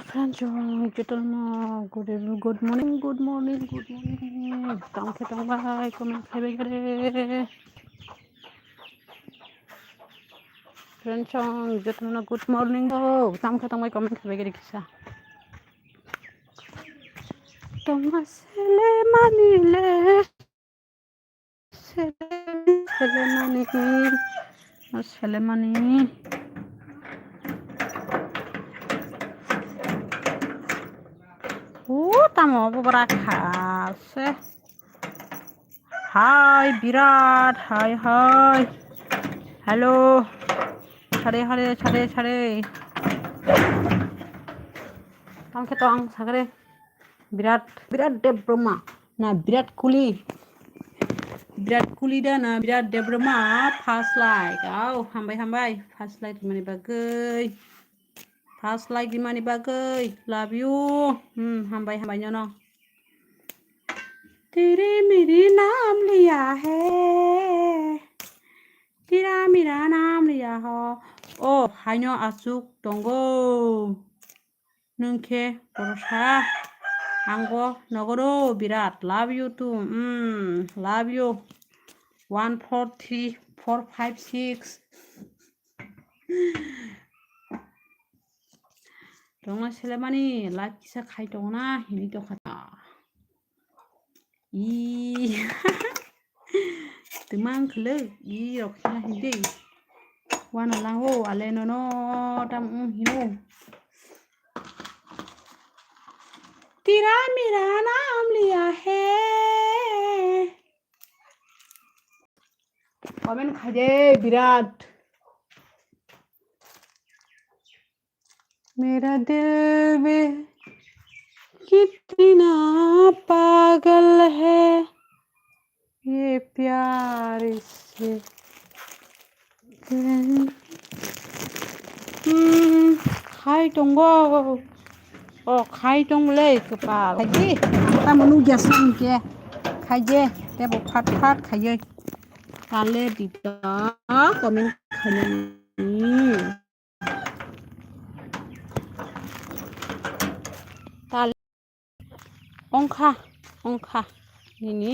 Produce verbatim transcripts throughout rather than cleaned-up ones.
Friends, jotono good evening, good morning, good morning, good morning. Tamo khe tong bai, comment khai bai kare. Friends, jotono good morning. Oh, tamo khe tong bai, comment khai bai kare kisa. Tongma sele mani le. Selemani, selemani. O tamo bubra kha se. Hai Birat, hai hai. Hello. Sare, sare, sare, sare. Tamo khe to ang sagre. Birat, Birat Debbarma. Na Birat Kohli. Birat Kohli da na Birat Debbarma first like. Au, hambai, hambai. First like mani bagwi. First like mani bagwi. Love you. Hmm, hambai, hambai nono. Tiri miri naam liya hai. Tira mira naam liya ho. Oh, haino aswk tongo. Nwng khe borosa, ang bo nogo do birat. Love you too. Mm, love you. One, four, three, four, five, six. Tongna selemani like kisa khai tongna hini tongkha ta. Ih. Twmang khwlwk, ih, rok khe hai de. Wana lango, ale nono, tam, mm, hino. Tira mira naam liya hai. Comment khai de, Birat. मेरा दिल भी कितना पागल है, ये प्यार इससे। Hmm, khai tongo. O khai tong le kwpal. Khai di. Tamo nugya sang ke. Khai je. Tebo phat phat khai je. Kale di ta. Comment khai ni. Tal-, ongkha, ongkha, nini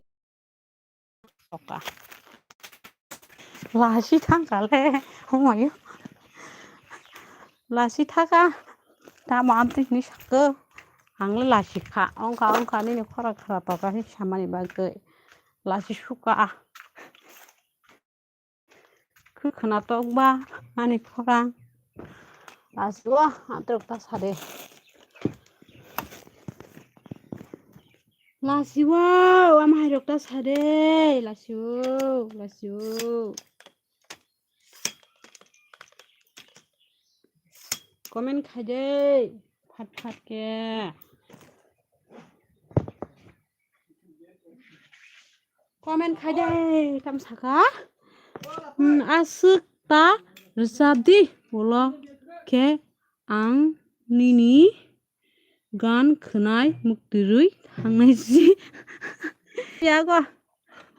soka. Lasi thangkha le, omayo. Lasi thaka, tamo amtwi hini sakho, ang le lasi kha, ongkha, ongkha, nini khora khora toka hini samani bagwi. Lasi suka. Khwkhwna tokba ani khorang. Lasiwo atrok ta sade. Lasiwo ama hairok ta sade. Lasiwo, lasiwo. Comment khai de. Phat phat ke. Comment khai de, tam saka. Hmm, aswk ta rwchap di, ulo khe ang nini gan khwnai muktwrwi thangnai si. Yago,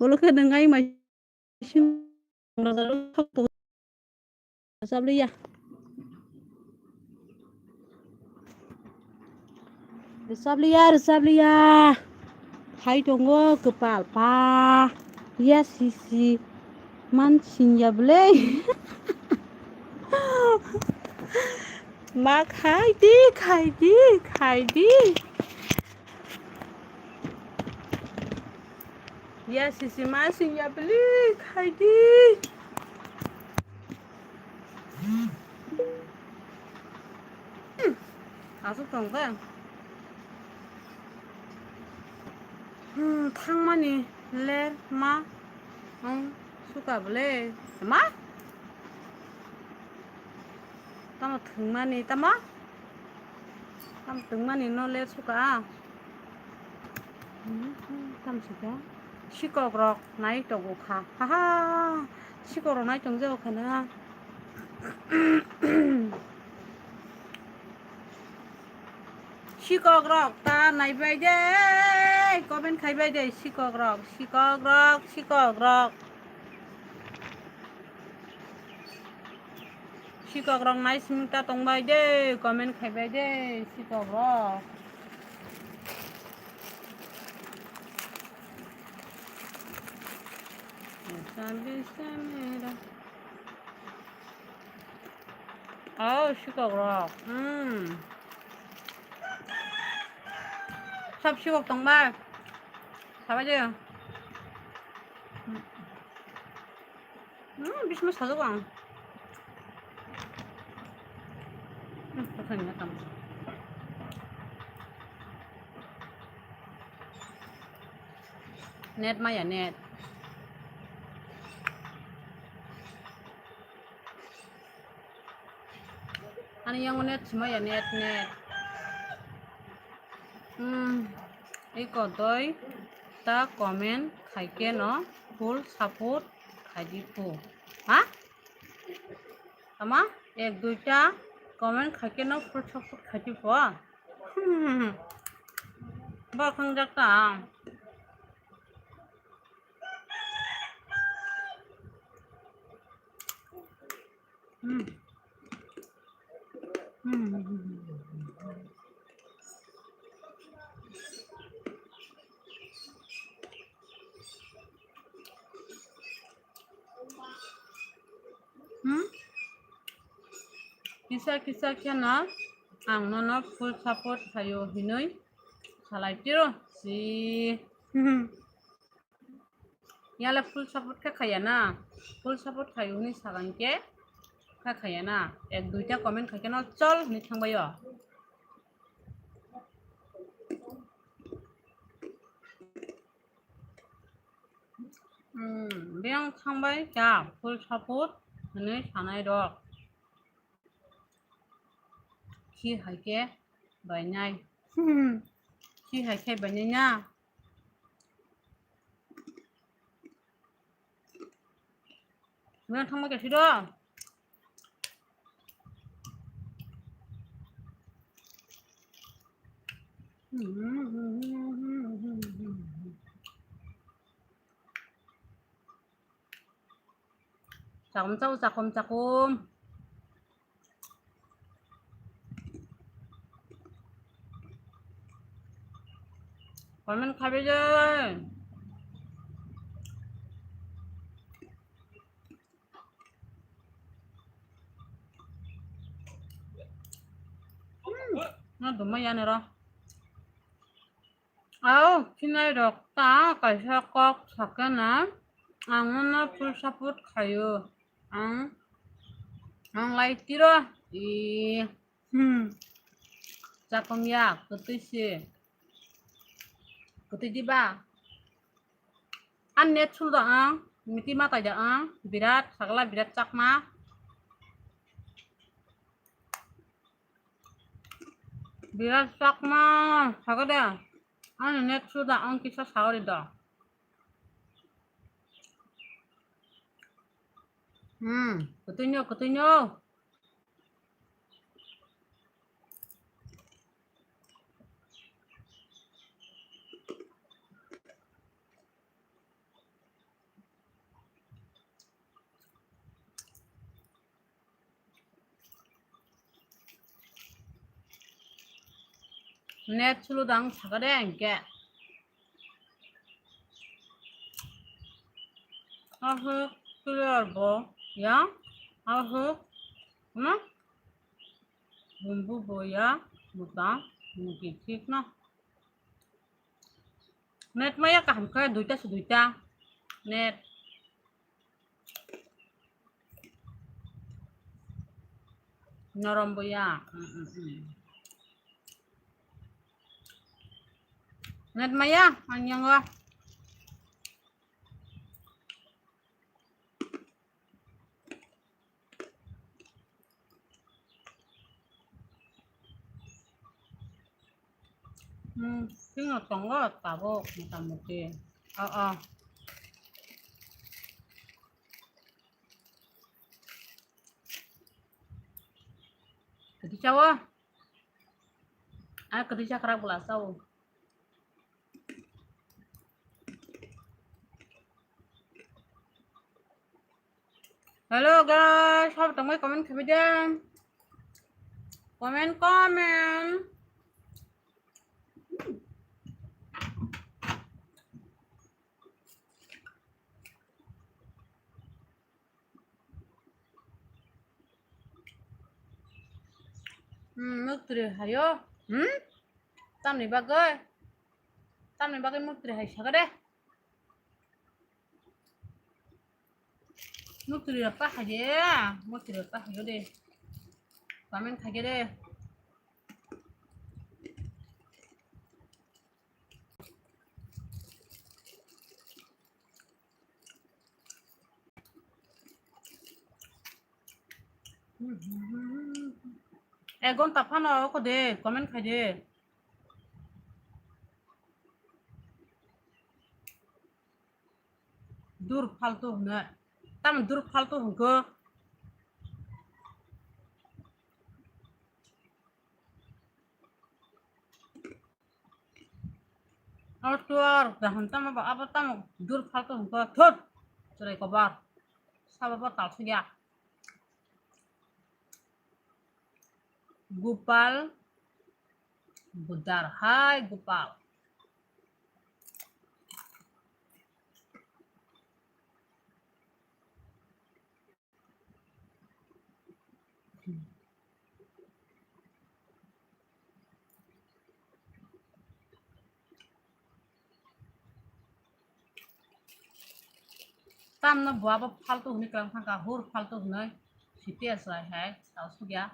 ulo khe nwngai mai. Rwchap liya. Rwchap liya, rwchap liya. Hai tongo kwpal pa. Ya sisi. Man singya bwle. Ma khai di, khai di, khai di. Ya sisi ma singya bwle khai di. Hmm, aswk tong khe. Hmm, thangmani ler ma. Ang suka bwle. Ma? Tamo thwngmani tamo? Tamo thwngmani no ler suka? Hmm, tamo suka? Sikok rok nai tongo kha. Ha ha. Sikok rok nai tong jao kha na. Sikok rok ta nai bai de. Comment khai bai de sikok rok. Sikok rok, sikok rok. Sikok rok nai simi ta tong bai de, comment khai bai de, sikok rok. Bisa, bisa, mera. Oh, sikok rok. Hmm. Sab sikok tong bai. Sabai de. Hmm, bisma sajak ang. Hmm, kothai na tam. Net maya net. Ani yang net maya net net. Hmm, iko doi ta comment khai ke no full support khai di pu. Ha? Tama, ek duita comment khai ke no full support khai di pu. Hmm. Ba khang jak ta. Hmm. Hmm. Hmm? Kisa kisa kheno ang nono full support khaio hinwi salai tiro si. Yala full support khe khaya na, full support khayo hinwi sagang khe kha khaya na, ek duita comment khai khe no chol hinwi thangbaio. Hmm, biyang thangbai kha full support hinwi sanai rok. Khi hai khe bainai. Khi hai khe bainai na. Biyang thangbai kha siro. Chakum chakum chakum chakum. Comment khabe je. Hmm, na duma yani ro. Au, khinai rok ta kaisa kok sakena, ang no full support khayo. Ang, ang lai tiro. I, hmm. Chakom ya, kwtwi se. Kwtwi diba? An net sul da ang, miti matai da ang, birat sagla, birat chakma. Birat chakma, saga de. Ani net suda ang kisa sagari da. Hmm, kutuinyo, kutuinyo. Net sulu dang sakade engke. Ahuk clear bo ya. Ahuk na. Bumbu bo ya. Muta. Muki thik na. Net maya kaham khe duita se duita. Net. Norom bo ya. Mm, mm, mm. Net maya, ang yang wa. Hmm, sino tongo tabuk motamuti. Oh, oh. Kati chawa? Ah, kati chakra bula sao. Hello guys, sabo tongbai comment khabai de. Comment, comment. Hmm, muktri hayo. Hmm? Tamni bagwi? Tamni bagwi muktri hai saga de. Muktri rok ta hai de. Muktri rok ta hayo de. Comment khaige de. Ek gonta phano oko de, comment khai de. Dur faltu hwnwi. Tamo dur faltu hwnkhe. Abo tuar dahon tamo ba, abo tamo dur faltu hwnkhe thut. Chwrai kobar. Sabo bo talsukya. Gopal. Budar hai Gopal. Tamno bua bo faltu hwnwi klang thangkha, hur faltu hwnwi siti asai hai, tao sugya.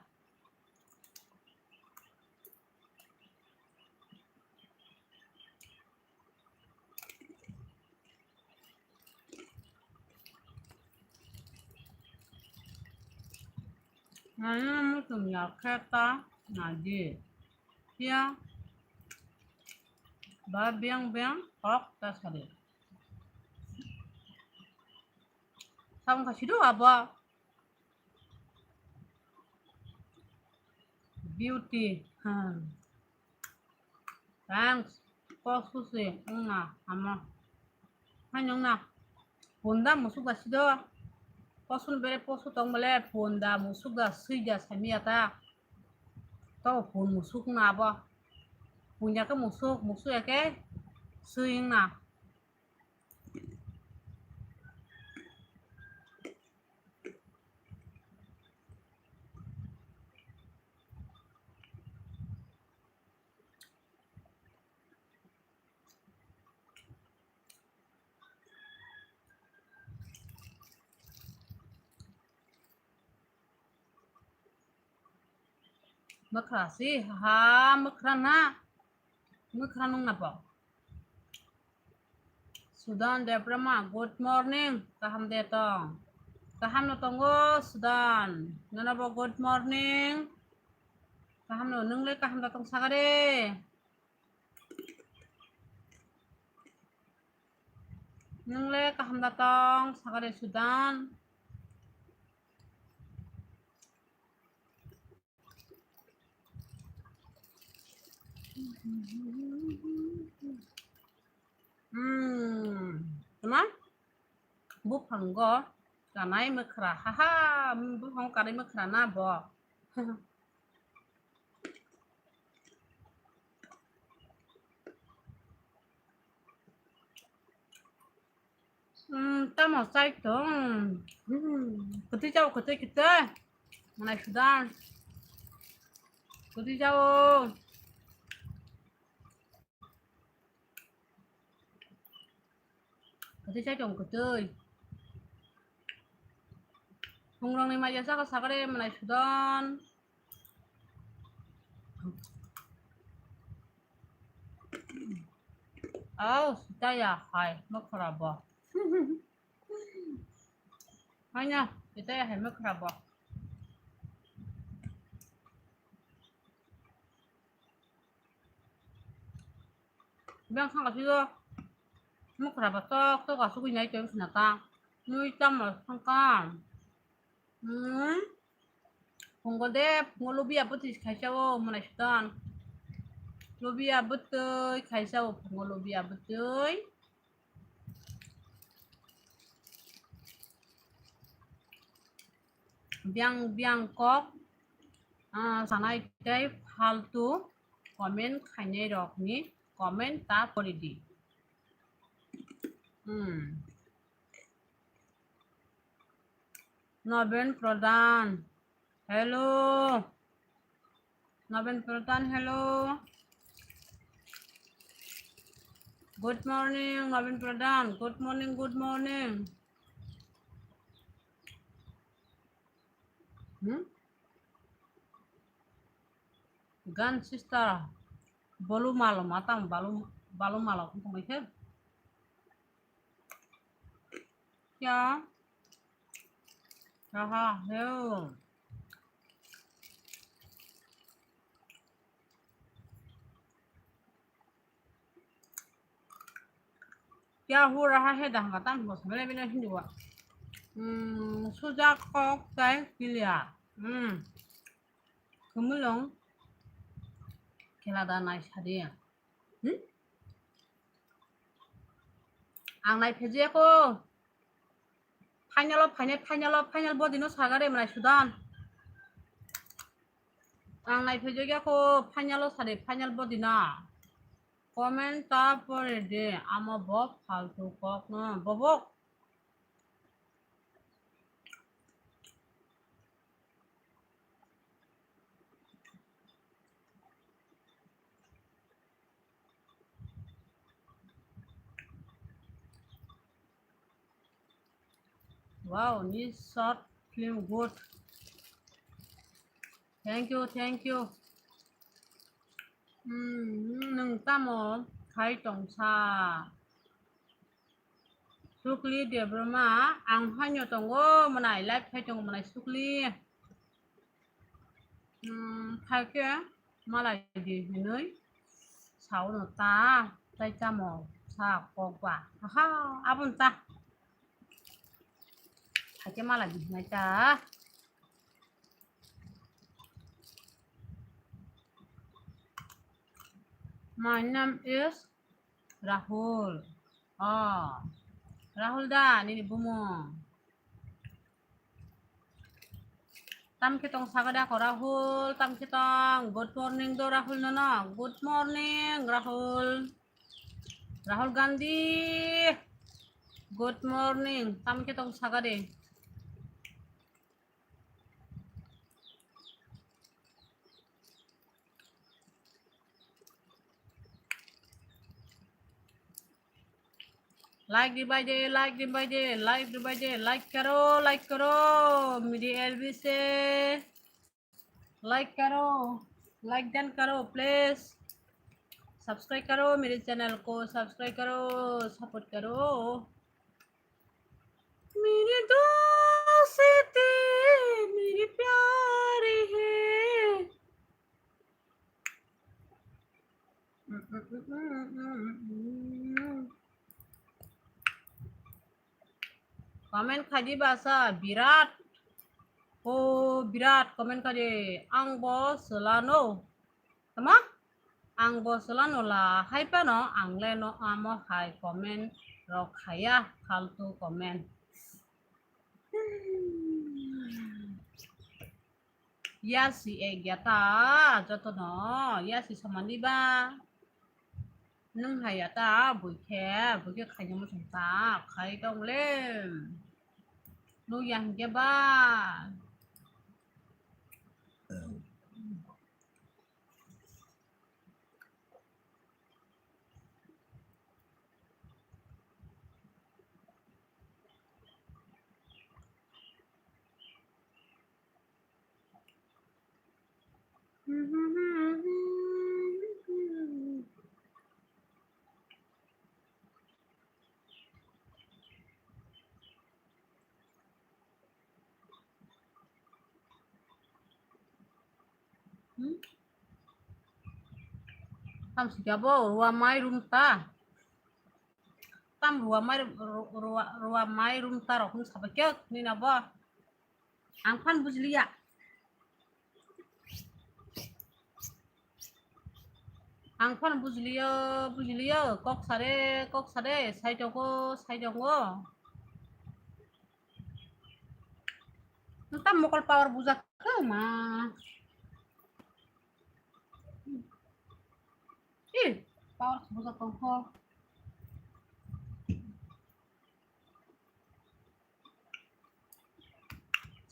Nani muchung ya khe ta nadi. Phiya ba beng beng kok ta sadi. Sabung kha sido abo. Beauty. Hmm. Thanks. Kok susi wngna hamo. Hai nungna. Punda musuk da sido. Posun bere posu tong bole punda musuk da sui da samiya ta. To pun musuk na abo. Punya ke musuk, musuk ya ke sui wngna. Mwkhra si ha, mwkhra na. Mwkhra nung na bo. Sudan Debrama, good morning. Kaham de tong? Kaham no tongo Sudan. Nono bo good morning. Kaham no, nung le kaham da tong sagare? Nung le kaham da tong sagare Sudan? Hmm, tama? Buphango kanai mwkhra, haha, buphango kanai mwkhra na bo. Hmm, tamo chai tong. Hmm, kwtwi chao, kwtwi, kwtwi. Manai Sudan. Kwtwi chao. Kwtwi chai tong, kwtwi. Phungrokni maya saka sakare manai Sudan. Au, sitaya hai, mwkhra bo. Haina, sitaya hai, mwkhra bo. Bang khang kasi do. Mwkhra bo tok tok asugwi nai tong khna ta. Nui tamo thangkha. Hmm. Phungo de, phungo lobia bwtwi khaisa o, manai Sudan. Lobia bwtwi khaisa o, phungo lobia bwtwi. Biang biang kok, ah, sanai tei faltu comment khainai rokni comment ta pori di. Hmm. Nobin Pradhan, hello. Nobin Pradhan, hello. Good morning, Nobin Pradhan. Good morning, good morning. Hmm? Gan sister, bolu malo matang balu, balu malo kung kung khe. Kya? Aha, heo. Kya ho raha hai da hanga tam bos mele mele hindi wa. Hmm, suja kok tai clear. Hmm. Kumulong. Khela da nai sadi. Hmm? Ang nai pheje ko. Final o, final, final o, final body no sagare manai sudan. Ang nai pheje ko, final o sadi, final body na. Comment ta pore de, amo bo faltu kok no, bobok. Wow, ni short film good. Thank you, thank you. Hmm, nwng tamo khai tongsa? Sukli Debbarma, ang haino tongo, mwnai live khai tongo, mwnai Sukli. Hmm, phaikhe malai di hinwi saono ta, tai tamo sa kokba. Aha, aboni ta. Phaikhe malai di hinwi ta. My name is Rahul. Oh, Rahul da, nini bumung. Tam khe tong sagade ako Rahul, tam khe tong. Good morning do Rahul nono. Good morning Rahul. Rahul Gandhi. Good morning. Tam khe tong sagade. Like dibai de, like dibai de, like dibai de, like karo, like karo, midi L B se like karo, like dan karo, please. Subscribe karo, mere channel ko subscribe karo, support karo. मेरे दोस्त मेरे प्यारे हैं। Comment khaidi basa Birat. O Birat comment khaidi, ang bo selano. Tama? Ang bo selano la hai pano ang le no amo hai comment rok khaya, faltu comment. Yasi ek ya ta joto no, yasi samani ba. Nwng hai ya ta, bui khe, bui khe khaina muchung ta, khai tong le. Nuk ya hingke ba. Hmm? Tam sika bo ruwa mai rum ta. Tam ruwa mai ru-, ruwa, ruwa mai rum ta rok hwn saba khe nina bo. Ang phan bujiliya. Ang phan bujiliyo, bujiliyo. Kok sare, kok sare. Sai tongo, sai tongo. Nwng ta mokol power buja khe ma. Ih, power buja tongkho.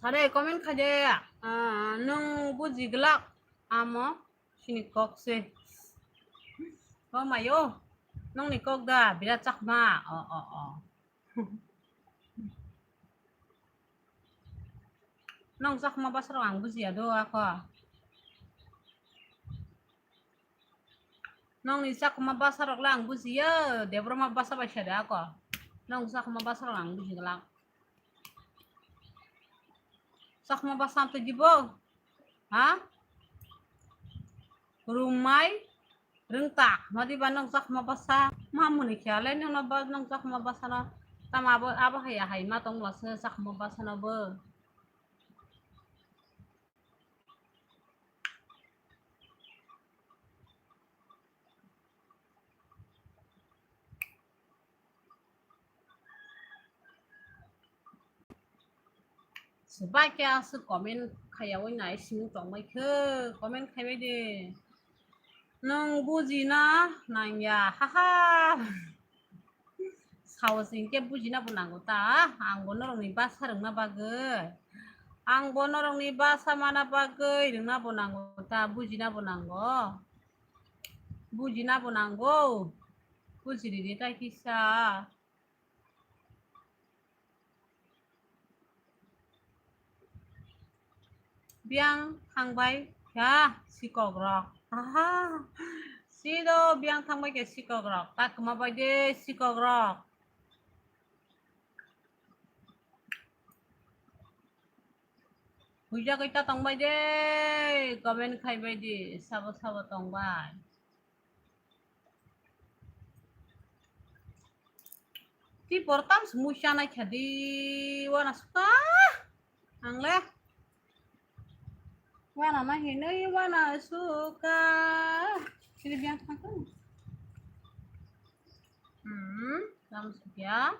Sare comment khaide, ah, nwng buji glak amo sini kok se. O mayo, nwngni kok da birat chakma. O, o, o. Nwng chakma basarok ang bujiya do ako. Nwngni chakma basarok le ang bujiya, Debbarma basa bai sada ako. Nwng chakma basarok ang buji glak. Chakma basa twi dibo? Ha? Rumai rwngta. Madi ba nwng chakma basa? Ma muni khe le nwng no ba nwng chakma basa no. Tamo abo, abo hai hai ma tong bwla se chakma basa no bo. Swbai khe aswk comment khaiyaui nai simi tongbai khe, comment khaibai de. Nwng bujina nangya, haha. Sao sing khe bujina bo nango ta, ang bo norokni basa rwngna bagwi. Ang bo norokni basa mana bagwi rwngna bo nango ta, bujina bo nango. Bujina bo nango. Bujiridi tai kisa. Biyang thangbai kha sikok rok. Aha. Sido biyang thangbai kha sikok rok. Ta kwma bai de sikok rok. Huijagwi ta tongbai de, comment khaibai di, sabo sabo tongbai. Ti portam sumui chanai khadi, wana suka, ang le. Wana ma hinui, wana suka. Sini biang thangkang. Hmm, lam sukya.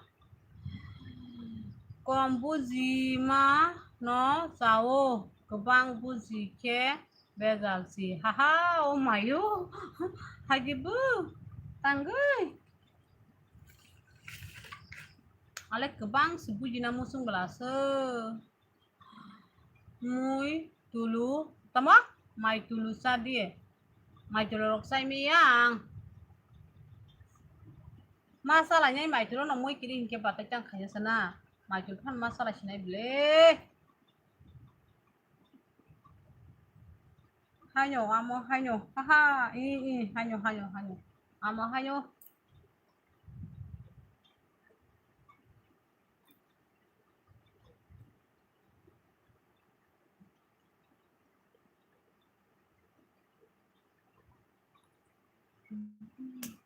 Kom buji ma no chao, kwbang buji khe bejal si. Haha, o mayo. Haji bu, tangwi. Ale kwbang si bujina musung bela se. Mui tulu, tamo? Mai tulu cha di. Mai tulu rok chai mi yang. Ma salai nai mai tulu no mui kiri hinkhe batai tang khaina sana. Mai tulu phan ma salai sinai ble. Haino, amo haino. Haha, i, i, haino, haino, haino. Amo haino.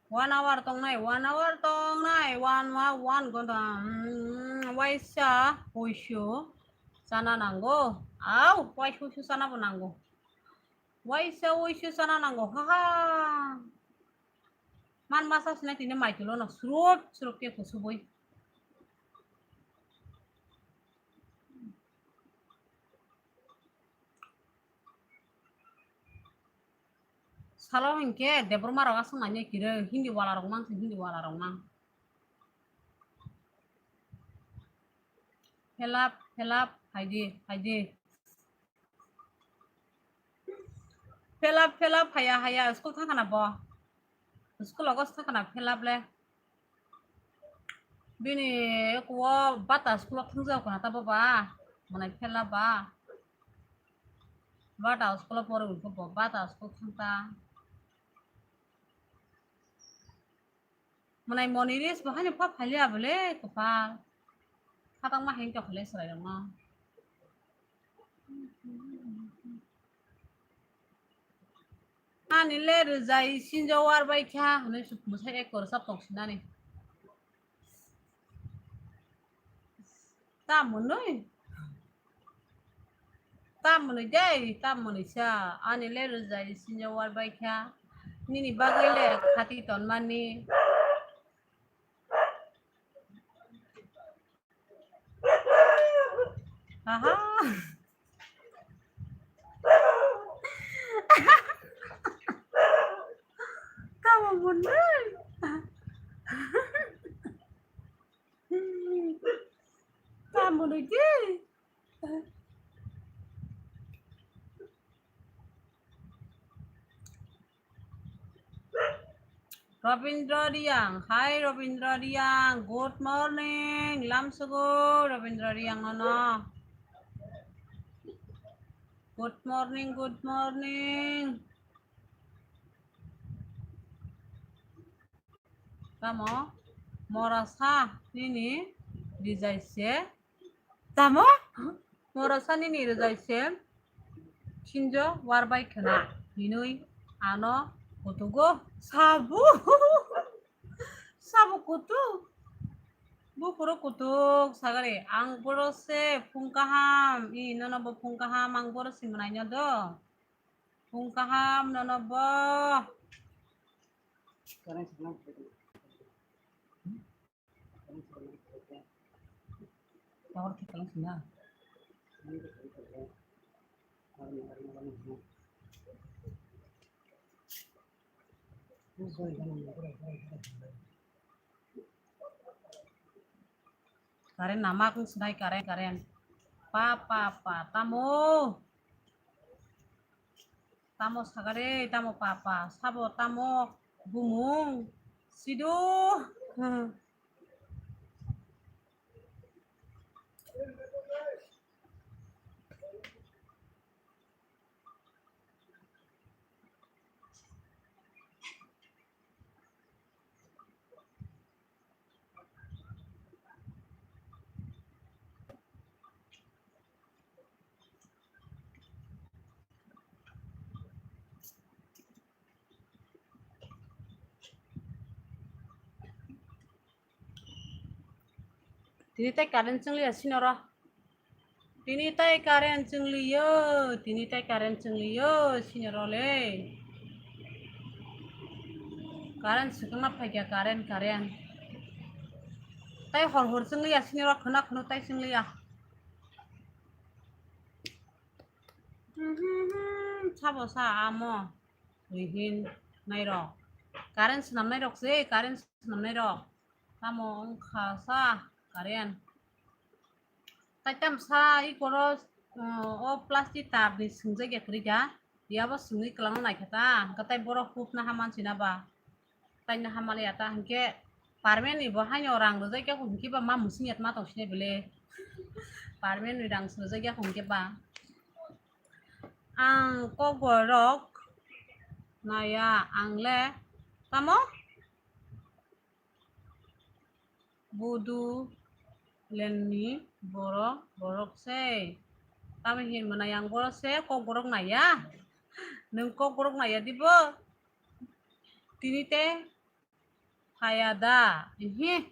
One hour tongnai, one hour tongnai, one hour, one ghonta, mm, waisa huisu chana nango. Au, waisa huisu chana bo nango. Waisa huisu chana nango, haha. Man masa sinai tini mai tulo no, surut, surut ke kusubui. Salo hinkhe Debbarma rok aswk nanya kire, Hindi wala rok mang, Hindi wala rok mang. Fill up, fill up, haidi, haidi. Fill up, fill up, haya, haya, school thangkha na bo? School ogo thangkha na fill up le? Bini kuo bata school o thangjago khna ta baba, mwnai phela ba. Bata school o pore bo, bata school thangta. Mwnai moni ris bo haino pha phalia bole kopal. Khatang ma heng to khale srai rang ma. Ani le rwjai sinjo war bai kha, hwnwi suk mwsai ek kor sap tong sinani. Tam mwnwi? Tam mwnwi dei, tam mwnwi sa. Ani le rwjai sinjo war bai kha. Nini bagwi le khati ton mani. Aha. Tamo nui di. Robindra Riang, hi Robindra Riang, good morning, lamsugo Robindra Riang nono. Good morning, good morning. Tamo, morasa nini rijai se. Tamo, morasa nini rijai se. Sinjo warbai khna hinui ano kutugo sabu. Sabu kutuk. Bufuru kutuk sagari ang boro se phung kaham. I nono bo phung kaham ang boro se mwnai no do. Phung kaham nono bo. Tower khe kalang sina. Current namak wng sinai current, current. Pa, pa, pa, tamo. Tamo sagare, tamo papa, sabo tamo bumung, sido. Tini tai current chwngliya sinoro. Tini tai current chwngliyo, tini tai current chwngliyo sinoro le. Current swkangma phaikha, current, current. Tai hor hor chwngliya sinoro, khwna khwno tai chwngliya. Mhm, sabo sa amo. Rihin nairok. Current swnam nairok se, current swnam nairok. Tamo wngkha sa current. Tai tam sa i koro, uh, o plastic tar ni swngjak ya kwrwi kha. Yabo swngwi kwlangno naikha ta. Hwnkhe tai borok hupna haman sina ba. Taino hamaliya ta hinkhe permanent ni bo haino rang rwjak ya hinkhe ba ma musing ya tma tong sini bele. Permanent ni rang rwjak ya hinkhe ba. Ang kokborok naya ang le tamo budu lenni borok borok se. Tamo hin mwnai ang borok se kokborok naya. Nwng kokborok naya dibo. Tini te Haya da, ihi.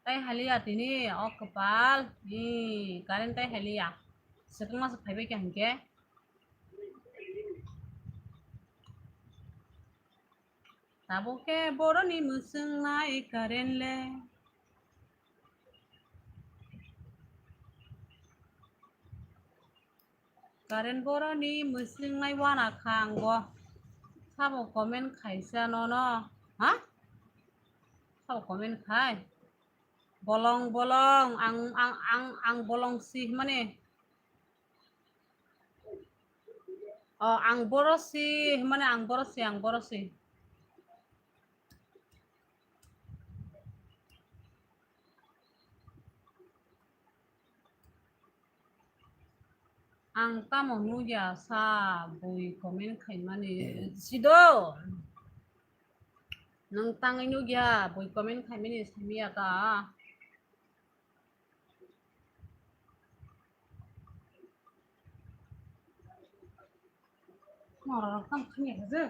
Tai haliya tini, o kwpal, i, current tai haliya. Swkangma se phaibai kha hinkhe. Tabuk khe boroni mwswng nai current le. Current boroni mwswng nai wana kha ang bo. Sabo comment khaisa nono. Ha? Sabo comment khai. Bolong, bolong, ang, ang, ang, ang bolong si himani. O, ang boro si himani, ang boro si, ang boro si. Ang tamo nugya sa bui comment khaimani sido. Nwng tangwi nugya bui comment khaimani samiya ta. Norok tam khanya je.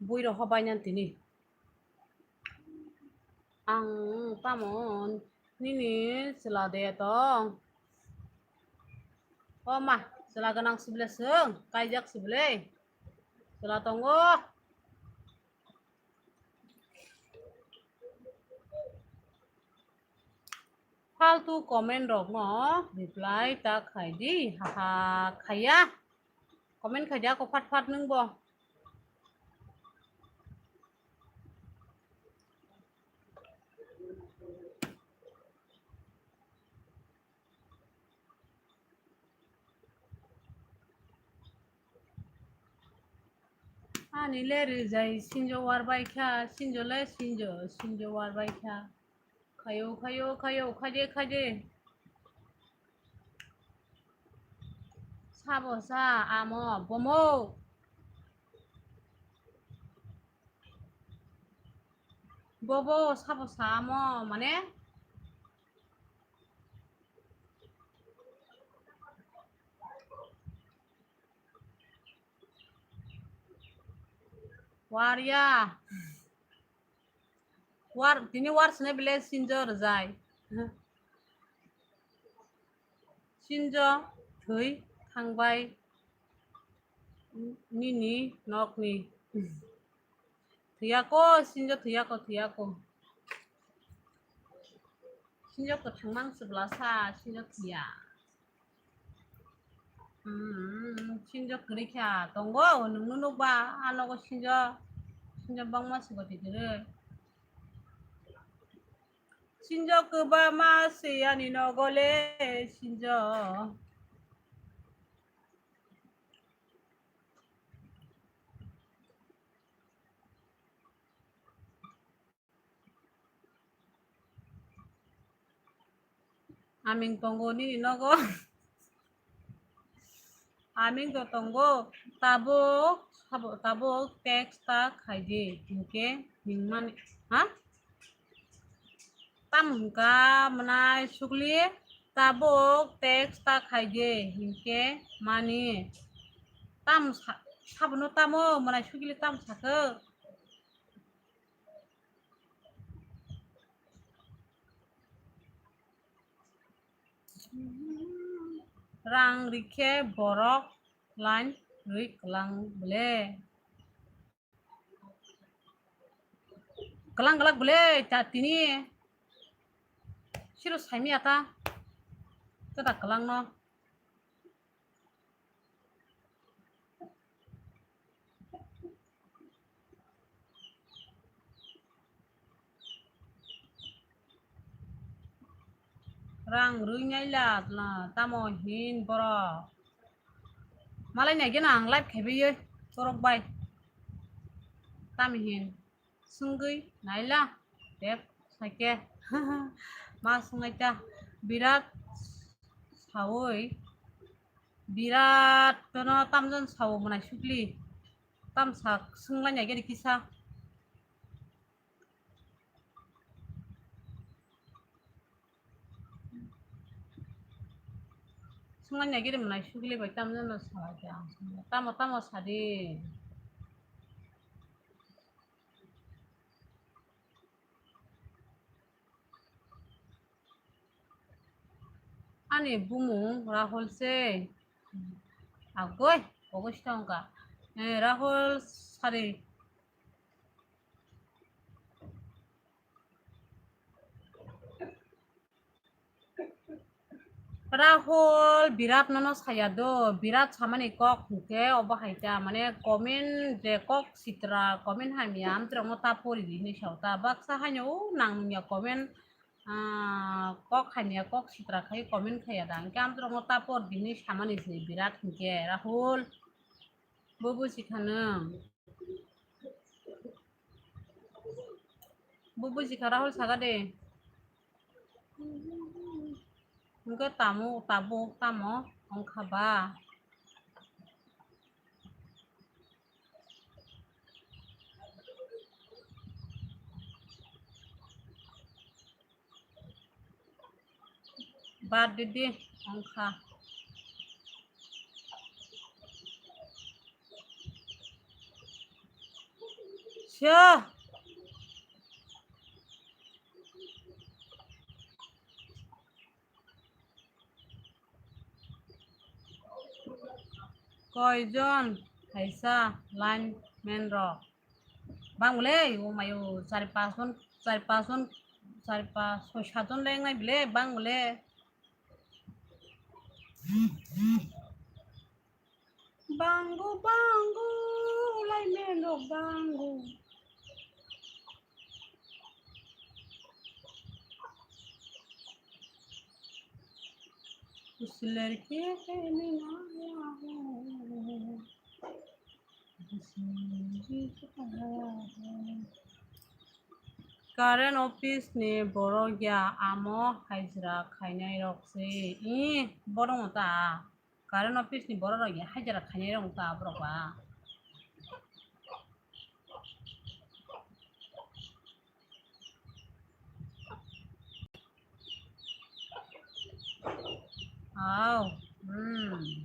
Bui rok ho bainani tini. Ang tamo nini chwla de tong? O ma, chwla gwnang sibile swng, kaijak sibile. Chwla tongo. Faltu comment rokno reply ta khai di, haha, khaiya. Comment khai di ako phat phat nwng bo. Ani le rijai sinjo war bai kha, sinjo le sinjo, sinjo war bai kha. Khayo, khayo, khayo, khaje, khaje. Sabo sa, amo, bomo. Bobo, sabo sa, amo, mane? Warya. War, tini war sene bile sinjo rwjai. Sinjo thwi thangbai nini nokni. Thwiyako, sinjo thwiyako, thwiyako. Sinjo kwthang mang chwla sa, sinjo thwiya. Hmm, sinjo kwrwi kha tongo, nwngno nukba, a nogo sinjo, sinjo bangma swkoti kwrwi. Sinjo kwbangma se ani nogo le, sinjo. Aming tongo nini nogo. Aming to tongo. Tabuk, sabo, tabuk text ta khaidi. Hinkhe hingmani, ha? Tam hwnkha mwnai sukli. Tabuk text ta khaidi. Hinkhe mani. Tam sa-, sabono tamo mwnai sukli tam sakhe. Rang rikhe borok line rwi kwlang ble. Kwlang kwlang ble ta tini. Siro saimya ta. Kata kwlang no. Rang rwi naila na tamo hin borok. Malai nai gena ang live khaibai borok bai. Tamo hin. Swngwi naila, bek saikhe. Ma swngnai ta, birat sawi, birat tono tamjani sawi mwnai sukli. Tam sak swnglaina gede kisa. Swnglaina gede mwnai sukli bai tamjani sawi khe ang swngla. Tamo, tamo sadi. Ani bumung Rahul se. Agoi, ogo sita wngkha. Eh, Rahul sari. Rahul, Birat nono saya do, Birat samani kok hwnkhe obo hai ta, mane comment je kok sitra, comment hamya amtwrwngno ta pori di hinwi sao ta, baksa haino o nang nungya comment, ah, kok hamya kok sitra khai comment khaiya da, hwnkhe amtwrwngno ta por di hinwi samani se Birat hwnkhe, Rahul, bo buji kha nwng. Bo buji kha Rahul saga de. Hwnkhe tamo, tabuk tamo wngkha ba? Bad didi wngkha. Sio. Koijon kaisa lineman rok? Bang bole, o mayo, chari pas jon, chari pas jon, chari pas, soi sat jon lengnai bole, bang bole. Bango, bango, lineman rok bango. उस लड़के से मिला हूँ, जिसने मुझे सताया है। Current office ni borok ya, amo hajra khainai rok se. Ih, borok no ta. Current office ni borok rok ya hajra khainai rok ta borok ba. Aw, hmm.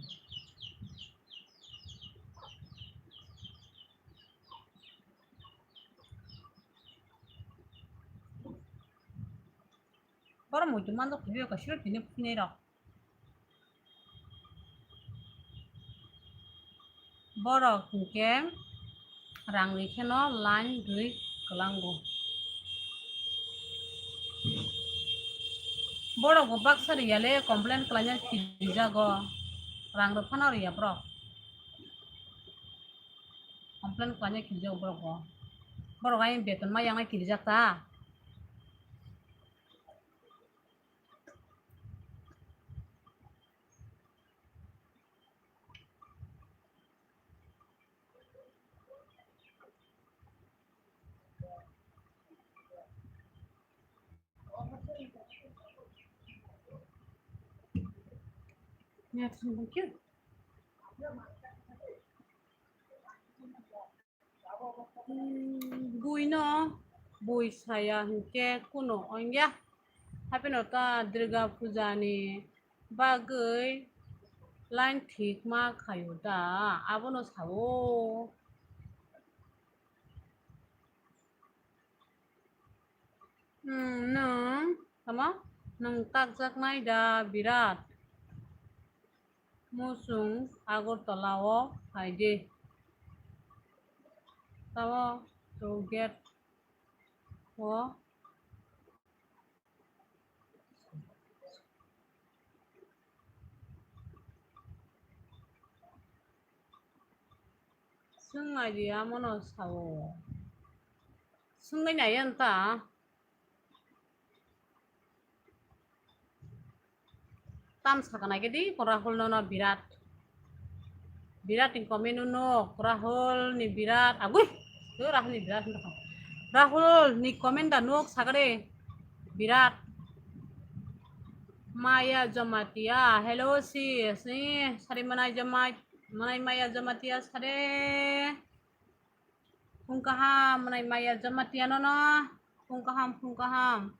Borok muitu manjak twi o kaisa tini phinai rok. Borok hinkhe rang rwi kheno line rwi kwlango. Borok bo baksa riyale complain khlaina kirijago. Rang rw phano riya borok. Complain khlaina kirijago borok bo. Borok ayang beton ma yang kirijak ta. Hmm, buino bui saya hinkhe kuno ongya. Hapheno ta Durga Puja ni bagwi line thik ma khaio da, abono sao. Hmm, nwng tamo? Nwng takjaknai da birat. Muchung Agartala o phai di. Tamo to gate o. Swng nai di, amono sao. Swngwi nai yan ta. Tam sakana khe di, Rahul no no birat. Birat ni comment no nok, Rahul ni birat. Agui, to Rahul ni birat no. Rahul ni comment da nok sakare. Birat. Maya Jamatia, hello sis. Ni sari manai Jamat-, manai Maya Jamatia sare. Phung kaham, mwnai Maya Jamatia nono. Phung kaham, phung kaham.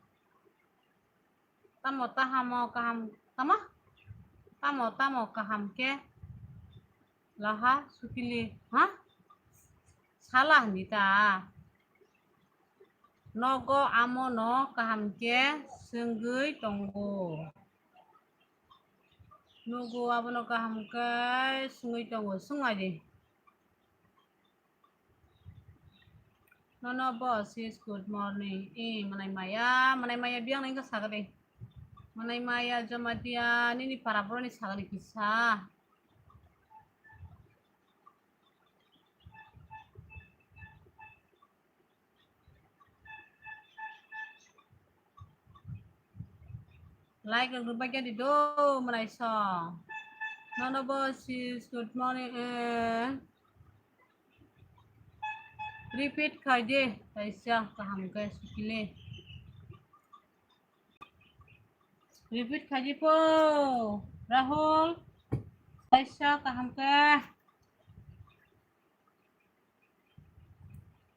Tamo tahamo kaham, tamo? Tamo, tamo kaham khe laha sukili, ha? Sala hini ta. Nogo amono kaham khe swngwi tongo. Nogo abono kaham khe swngwi tongo, swngmadi. Nono bo sis, good morning. E, mwnai Maya, mwnai Maya biyang nang kha sagade. Mwnai Maya Jamatia, nini para boroni sagade kisa. Like rok rwbaikhe di do, mwnai song. Nono bo sis, good morning, eh. Repeat khai di, kaisa kaham khe sukili. Repeat khai di po, Rahul. Kaisa kaham khe.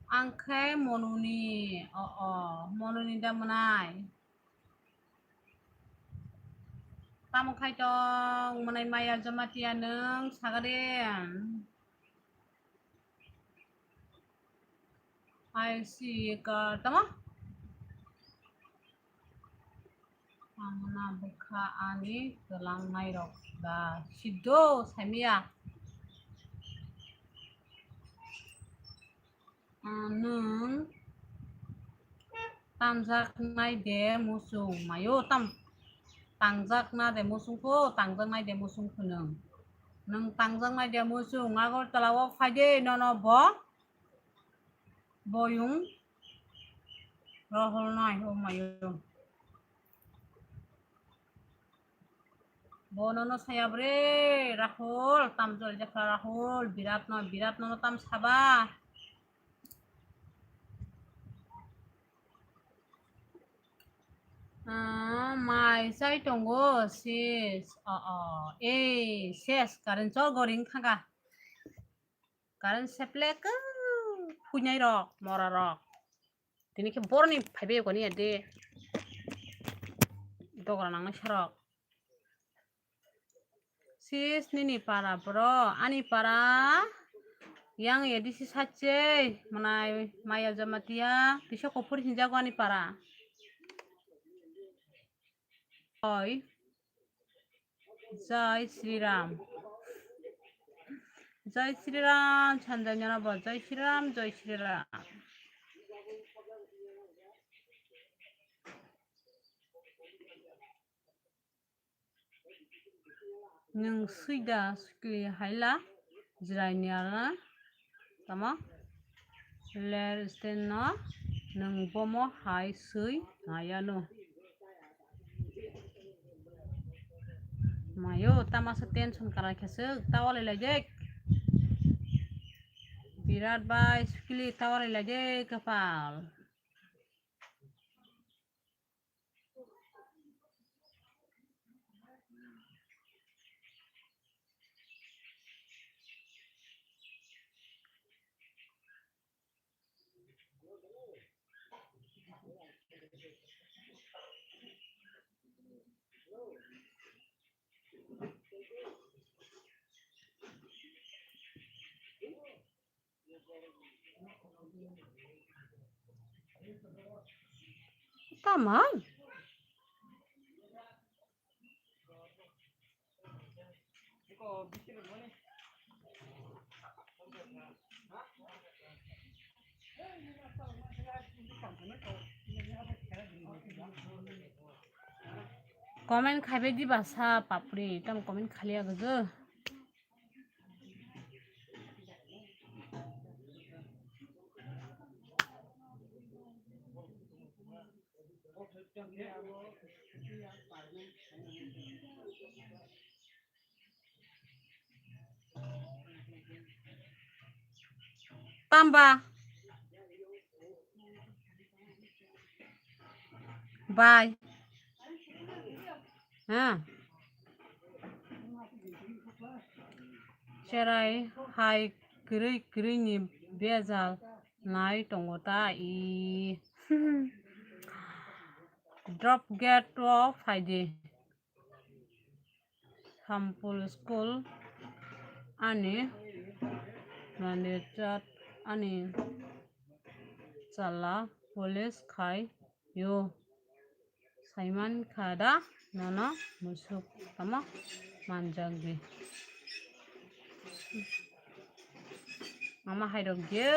Ang khe Monuni, o, o, Monuni da mwnai. Tamo khai tong, mwnai Maya Jamatia nwng sagade. I see ka, tamo? Ang na bwkha ani twlang nairok da. Sido saimaya. Nwng tamjaknai de muchung mayo tam, tangjakna de muchung pho, tangjaknai de muchung pho nwng. Nwng tangjaknai de muchung Agartala o phai de nono bo boyung rohornai o mayo. Bo nono saya bre, Rahul, tam jol jakha Rahul, Birat no, Birat nono tam saba. Ah, mai chai tongo, sis. Oh, oh. Eh, ses, current chol goring thangka. Current seple kung, phuinai rok, mora rok. Tini khe boroni phaibai koni ya de. Dogra nangnai sarok. Sis nini para bro, ani para yang ya disi sache, manai maya jamatia, tisa kophur hinjago ani para. Oi. Jai Shri Ram. Jai Shri Ram, sanjai nana bo, Jai Shri Ram, Jai Shri Ram. Nwng sui da sukli haila jirai ni ala tamo ler sten no nwng bomo hai sui maya no. Mayo tamasa tension kara khesek tawalai lajek. Birat bai sukli tawalai lajek kapal. Tamai. Comment khaibai diba sa papri, tam comment khaliya gajw. Tamba. Bai. Ha. Cherai hai kwrwi kwrwi ni bejal nai tongo ta i. Drop gate o phaidi. Sampul school ani manager ani chala police khai yo. Saiman kha da nono musuk tamo manjak di. Ama hairok je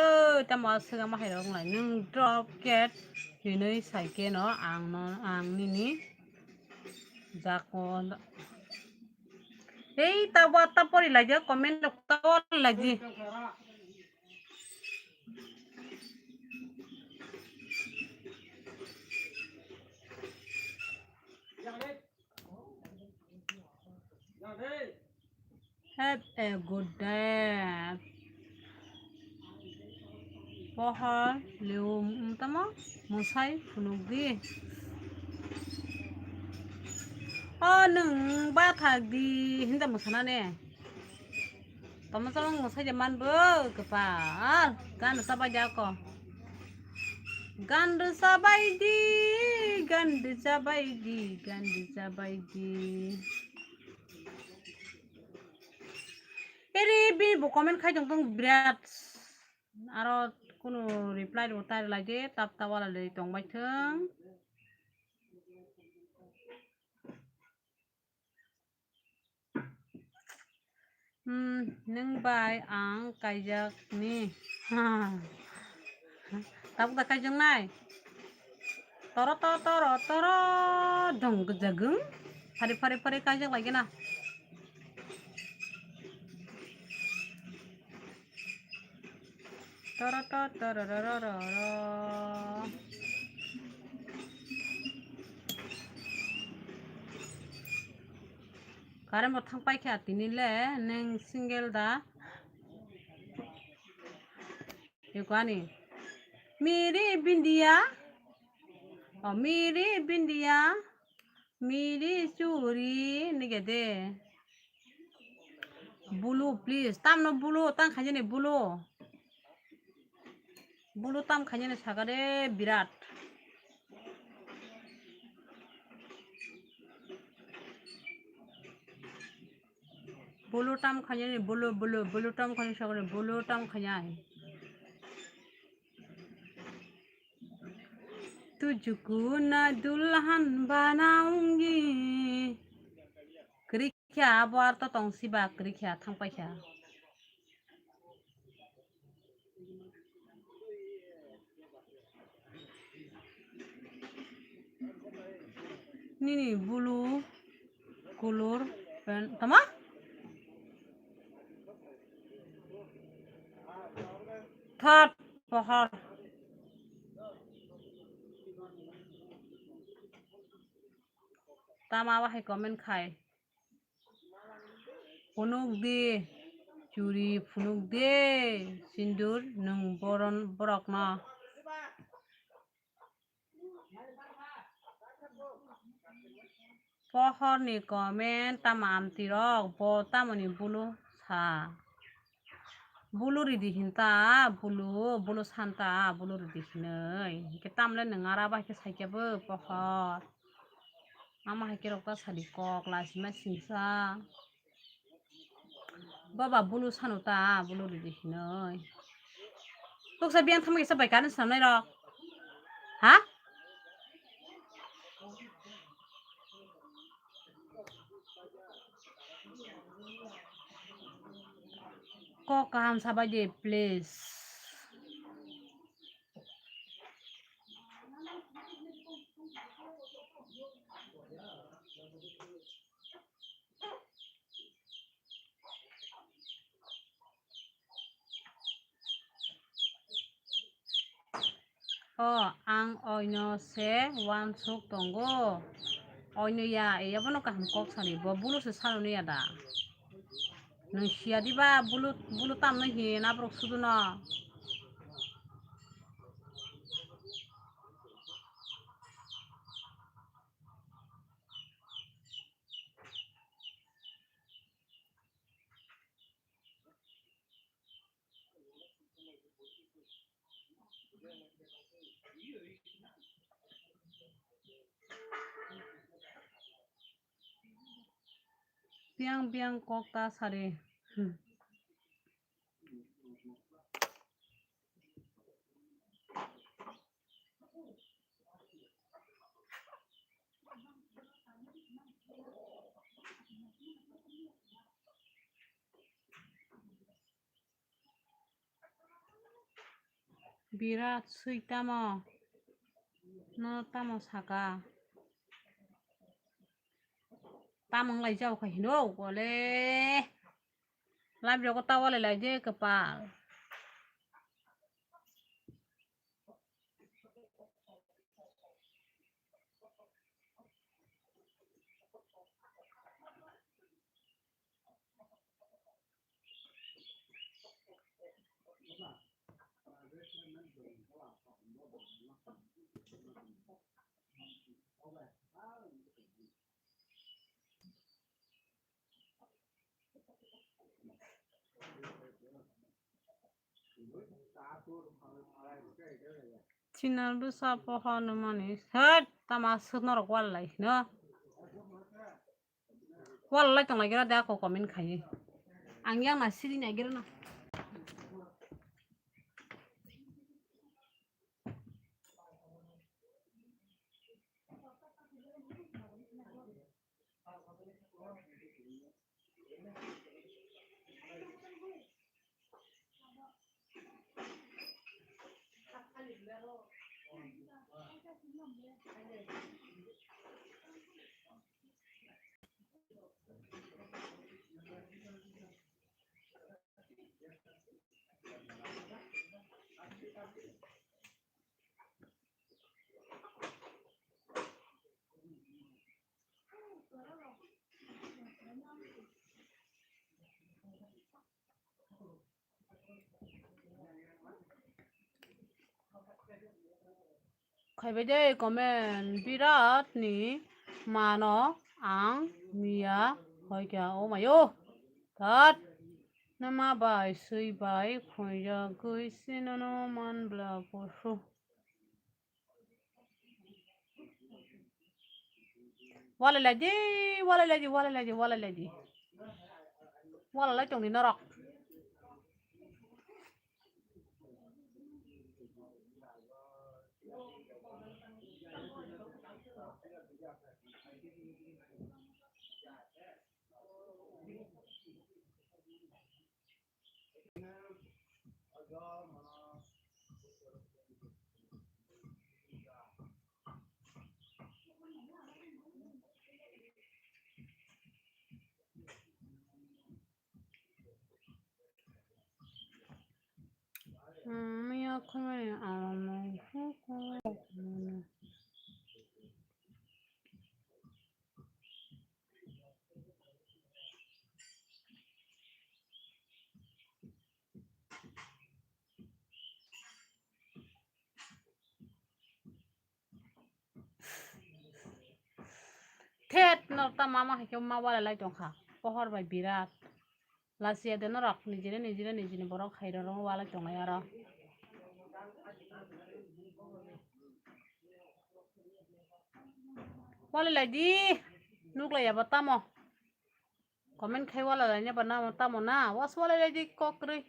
tamo aswk ama hairok lai nwng drop cat hinwi saikhe no ang no ang nini jako. Ei tabo atta pori lai je comment rok tabo lai je. Have a good day. Pohor liu tamo musai phunukdi. O nwng bathak di hinda musana ne. Tamo tamo musai je man bo kwpal gan rwsa bai ako. Gan rwsa bai di, gan rwsa bai di, gan rwsa bai di. Eri bini bo comment khai tong tong birat. Aro kunu reply rw tai rwlai de, tap tap wala le tong bai thung. Hmm, nwng bai ang kaijak ni. Ha. Tabuk da kaijaknai. Toro to toro toro dong gajagwng. Phari phari phari kaijak lagi na. Toro to toro ro ro ro ro. Current bo thang paikha tini le, neng single da. Eko ani. Miri bindiya. Oh, miri bindiya. Miri churi nige de. Bulu, please. Tamno bulu, tang khainani bulu. Bulu tam khainani sakare birat. Bulu tam khainani bulu, bulu, bulu tam khainani sakare bulu tam khainai. Tujuku na dulhan banaungi. Kwrwi kha abo ar to tong siba kwrwi kha thang paikha. Nini bulu kulur pen tama? Thot pohor. Tama wahai comment khai. Phunuk di, churi phunuk di, sindur nwng boron borokno. Pohorni comment tamo amtirok, bo tamoni bulu sa. Bulu ridi hinta, bulu, bulu santa, bulu ridi hinoi. Hingke tamle nwng ara bai khe saikhe bo pohor. Ama hai khe rok ta sadi kok, lasima singsa. Baba bulu sanu ta, bulu ridi hinoi. Tuksa biyang thamwi kisa bai kani sanai rok. Ha? Kok kaham sabai di, please. O, ang oino se uansuk tongo. Oino ya, e, abono kaham kok sani, bo bulu se saloni ya da. Nwng siya diba bulu, bulu tamno hin aborok suduno. Biyang biyang kok ta sari. Hmm. Birat sui tamo. No tamo saka. Tamo wng lai jao kha hino, ole. Live rogo ta wale lai je kwpal. China bwsa poho nw mani. Hwt, tama swk norok wal lai, no? Wal lai tong lai gira de ako comment khai. Ang yang na siri na gira na. Khaibai de comment, Birat ni mano ang miya hoikha, o mayo. Tat. Nama bai, sui bai, khoiya gui sinono man bla posu. Walai lai di, walai lai di, walai lai di, walai lai di. Walai lai tong di norok. Thet, norok ta mama hai khe ma walai lai tongkha. Pohor bai birat. Lachiya de norok nijire nijire nijini borok hai roro walai tongnai aro. Walai lai di. Nuk lai ya ba tamo. Comment khai walai lai ne ba na tamo na. Was walai lai di kok rwi.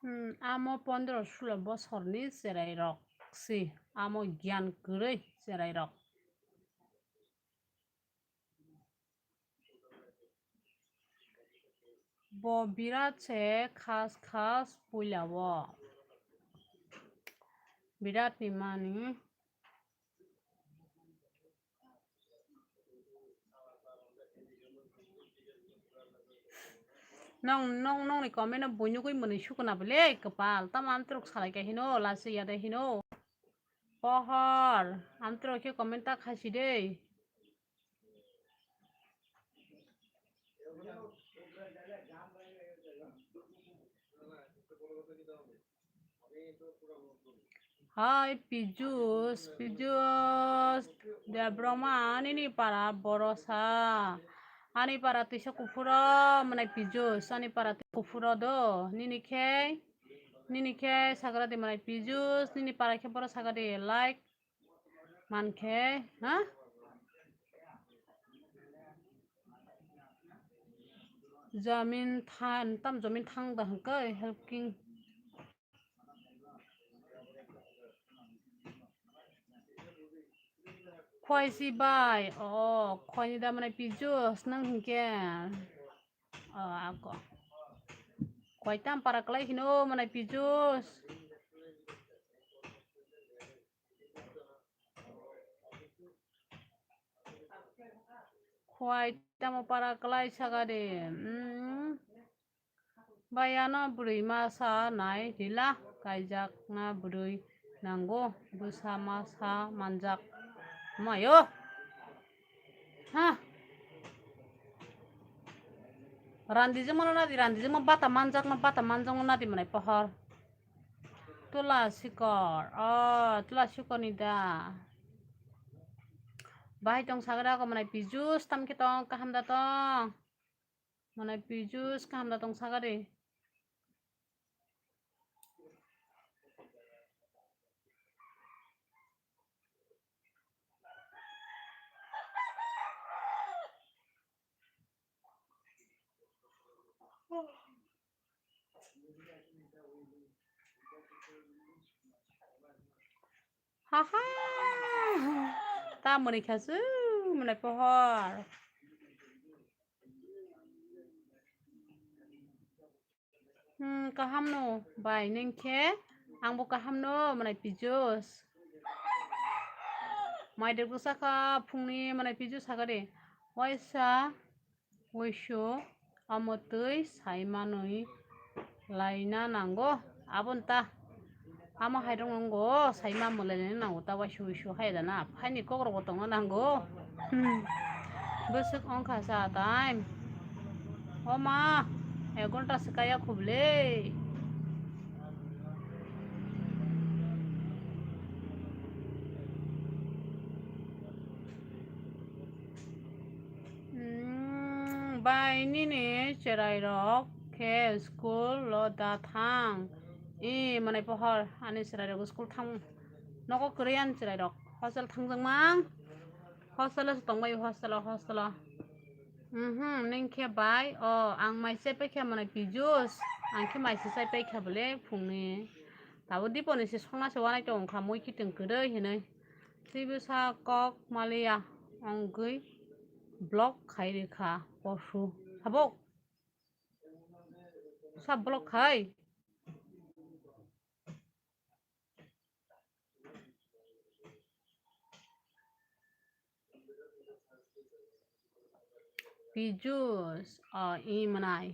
Hmm, amo pondro sulo bosorni cherairok se, amo giyan kwrwi cherairok. Bo birat se khas khas puila o. Birat ni mani. Nong, nong, nongni comment no buinugwi mwnwi sukuna bwle kwpal. Tamo amtwrwk salai khe hino, lasi yade hino. Pohor, amtwrwk khe comment ta khasi de. Hai Pijus, Pijus Debbarma, nini para borosa. Ani para twisa kuphuro, mwnai Pijus, ani para twisa kuphuro do. Nini khe, nini khe sagra di mwnai Pijus, nini para khe boro sagra di, like. Mankhe, ha? Jamin than, tam jamin thang da hangkai helping. Khwai si bai, o, khwai ni da mwnai Pijus nang hingke. O, ako. Khwai tam para klai hino mwnai Pijus. Khwai tamo para klai saga de. Hmm. Bayano bwrwi masa nai rila kaijakna bwrwi nango bwsa masa manjak. Mayo. Ha. Randijwkmano nadi, randijwkma bata manjakma, bata manjakma nadi mwnai pohor. Tula sikor, o, tula sikor ni da. Bahai tong sagra ko mwnai Pijus, tam khe tong, kaham da tong. Mwnai Pijus, kaham da tong saga de. Haha. Ta mwnwi kha su mwnwi pohor. Hmm, kaham no bai, neng khe? Ang bo kaham no, mwnai pijos. Mai de bwsa kha phungni mwnai pijos sakha de. Waisa, waisu, omo twi sai manwi laina nango. Abon ta. Ama hai rok nongo, sai ma mwlai nani nango, ta waisu waisu hai da na, phaini kok rok bo tongna nango. Hmm. Bwswk ongkha sa time. O ma, ek ghonta se kaya khuble. Hmm, bai nini cherai rok khe school lo da thang. I mwnai pohor ani cherai rok school thang. Nogo kwrwi ani cherai rok. Hostel thangjakmang. Hostel o se tongbai hostel o, hostel o. Mhm, neng khe bai. O, ang mai chai pai kha mwnai pijos. Ang khe mai se chai pai kha bole phungni. Tabo diponi se songna se wanai tong kha mui khiting kwrwi hinwi. Twibo sa kok maliya ongwi block khai rikha posu. Sabok. Sa block khai. Pijus, o, i mwnai.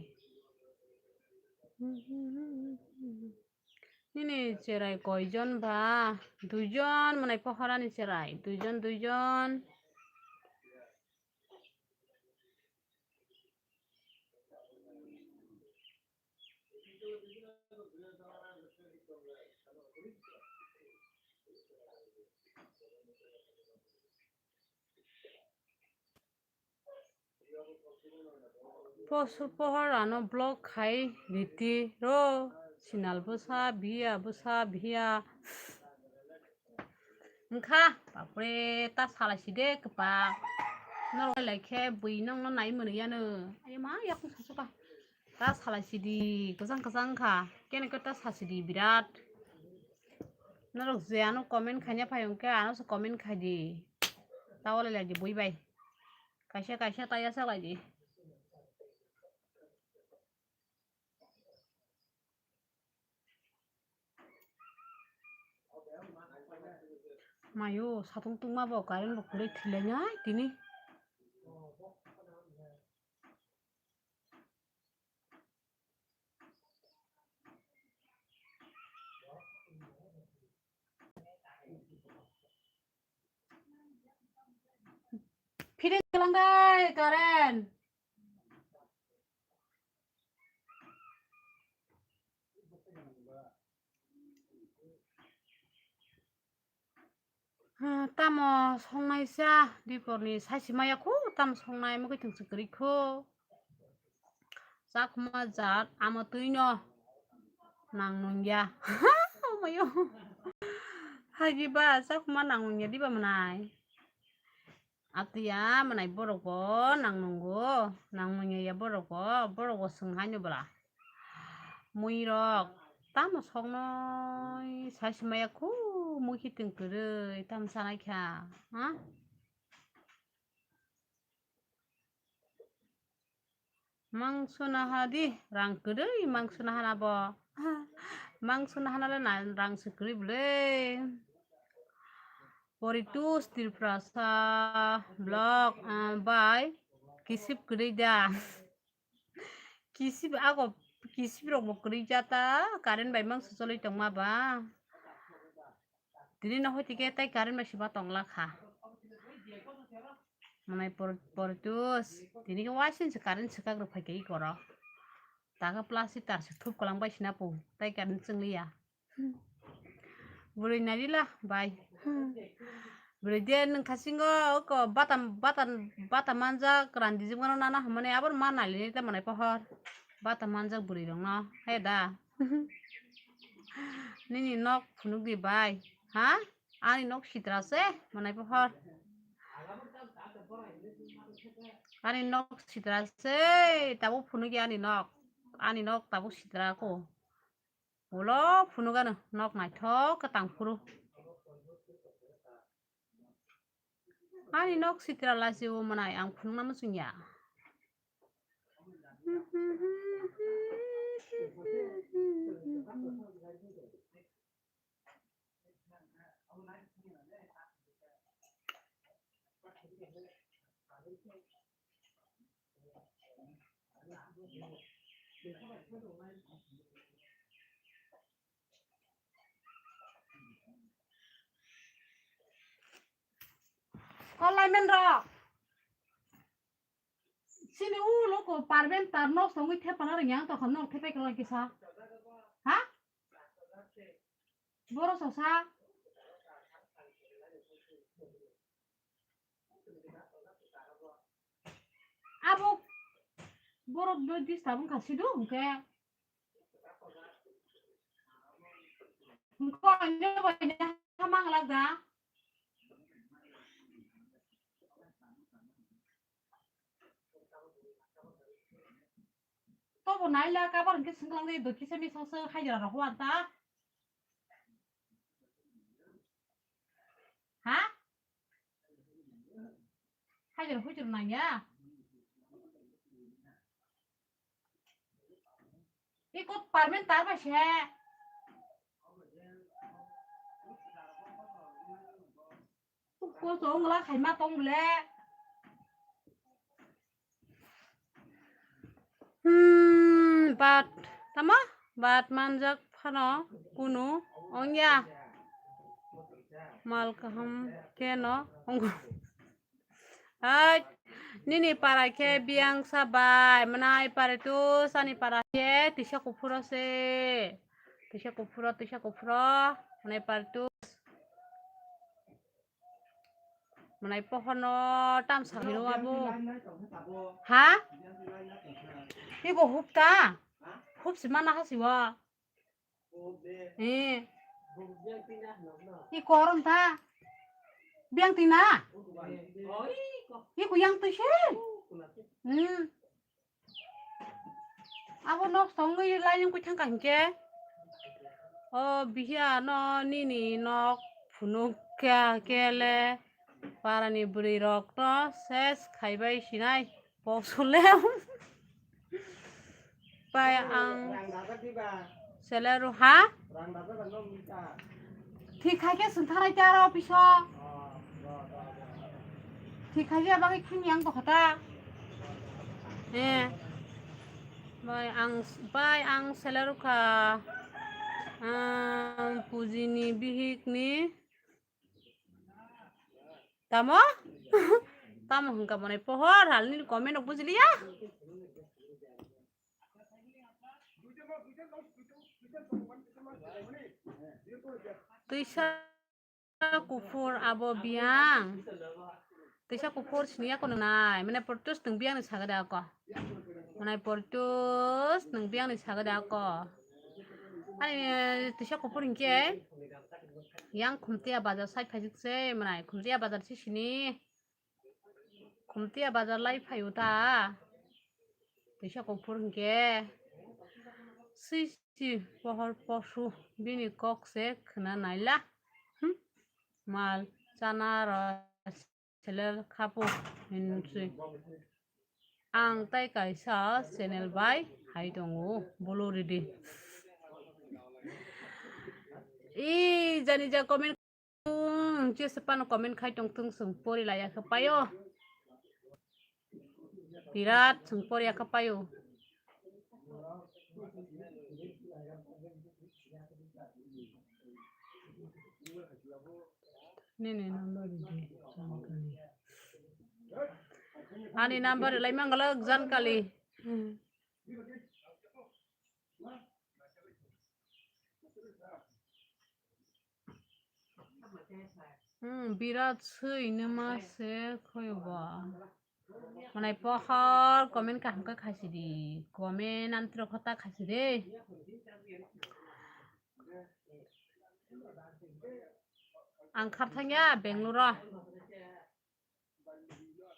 Nini cherai koijon ba? Duijon mwnai pohorani cherai. Duijon, duijon. Posu pohor ano block khai riti ro, sinal bwsa biya, bwsa biya. Wngkha, bapre, ta salai si de kwpak. Norok lai khe bui nokno nai mwnwi yano. Ayo ma, yakung sasu ka. Ta salai si di, kwchang kwchang wngkha. Kene khe ta sasi di birat. Norok je ano comment khaina phai hwnkhe ano se comment khai di. Ta walai lai di bui bai. Kaisa kaisa ta yasak lai di. Mayo, satung tungma bo current bo kwrwi thwilainai tini. Phire kwlang dai current. Ha, tamo songnaisa diporni saisi maya khu, tamo songnai mokhe thwngsi kwrwi khu. Chakma jat amo twino nang nungya. Omayo. Hagi ba chakma nang nungya diba mwnai. Atiya mwnai borok bo nang nungo, nang nungya ya borok bo, borok bo swng haino bwla. Mui rok tamo soknoi saisi maya khu mui khiting kwrwi tamo sanai kha, ha? Mangso naha di, rang kwrwi mangso naha na bo. Mangso naha na le na rang se kwrwi bwle. Poritus Tiprasa vlog, ah, bai kisip kwrwi da. Kisip ago, kisip rok bo kwrwi jata, current bai mangso cholwi tongma ba. Tini no hoi tike tai current bai sima tongla kha. Manai por-, portus, tini ke wasin se current swkak rok phai ke ikoro. Taka plastic tar se thup kolang bai sina po, tai current chwngliya. Bwrwi nailila bai. Bwrwi de nwng thasingo oko bata, bata, bata manjak randijwk mano nana hwnmani abo ma nailini ta manai pohor. Bata manjak bwrwi rokno he da. Nini nok phunuk di bai. Ha? Ani nok sitra se manai pohor. Ani nok sitra se tabuk phunuk ya ani nok. Ani nok tabuk sitra ko. Ulo phunukgano nok naithok khe tang phuru. Ani nok sitra lachi o mwnai ang phunukna muchungya. Kol laimen rok. Sini u loko parmen tar nok songwi thepana rwngya ang tokha nok thepai kwlai kisa. Ha? Boro sosa. Abo borok do disturb wngkha sido hwnkhe. Hwnkhe onyo bai ha manglak da. Tobo naila kabar hwnkhe swngklang de do kisa misa se hajra rok wan ta. Ha? Hajra hujra nangya. Iko parmen tar bai se. Ko chong la khai ma tong le. Hmm, bat tamo? Bat manjak phano kunu ongya. Mal kaham khe no ongkha. Hai, nini para khe biyang sa bai, mwnai pare tu sani para khe tisa kuphuro se. Tisa kuphuro, tisa kuphuro, mwnai pare tu. Mwnai pohorno tam sakni rw abo. Ha? Ibo hupta? Hupsi mana hasibo? Eh. I korom ta? Biang tina? Iku yang tise? Hmm. Abo nok tongwi laiyung kwi thangkha hinkhe. O bihiya no nini nok phunuk khe kele parani bwrwi rok no ses khaibai sinai. Boksolem. Pai ang seleru ha? Thik khai khe swng thanai te aro office o. Thik khai ya bagwi thang yang tokha ta. Eh. Bai ang, bai ang seleru kha. Ang pujini bihik ni. Tamo? Tamo hwnkha mwnai pohor halni comment rok bujiliya. Twisa kuphur abo biyang. Twisa kuphur siniya kono nai. Mane portus nwng biyang ni saga da ko. Mane portus nwng biyang ni saga da ko. Ani twisa kuphur hinkhe. Yang Khumtiya bazar side phaijak se mwnai, Khumtiya bazar si sini. Khumtiya bazar lai phaio ta. Twisa kuphur hinkhe. Si si pohor posu bini kok se khna naila. Hmm? Mal chana ro. Seler khapo hinwi. Ang tai kaisa channel bai hai tongo, bolo ridi. I jani ja comment, je sepano comment khai tong thung, chwng pori laya khe paio. Birat chwng pori ya khe paio. Nini number di, Jankali. Ani number lai mangalak, Jankali. Hmm, birat swi nima se khoiba. Manai pohor comment kaham khe khaisidi. Comment antro khota khaisidi. Ang kharthangya Bangalore o.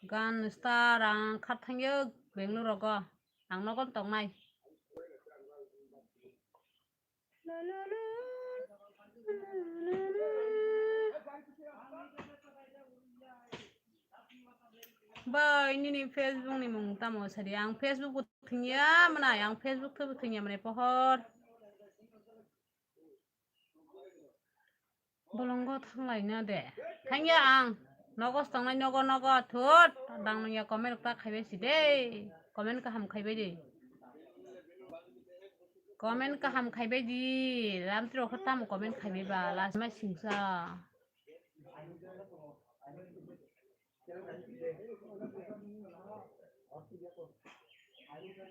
Gan star ang kharthangya Bangalore rogo. Ang nogon tongnai. Bai, nini Facebook ni mung tamo sadi? Ang Facebook bo thwngya mwnai, ang Facebook twi bo thwngya mwnai pohor. Bolongo thanglaina de. Thangya ang. Nogo tongnai nogo nogo thut. Dang nungya comment ta khaibai si de. Comment kaham khaibai de. Comment kaham khaibai di. Ramtiro khe tamo comment khaibai ba. Last ma singsa.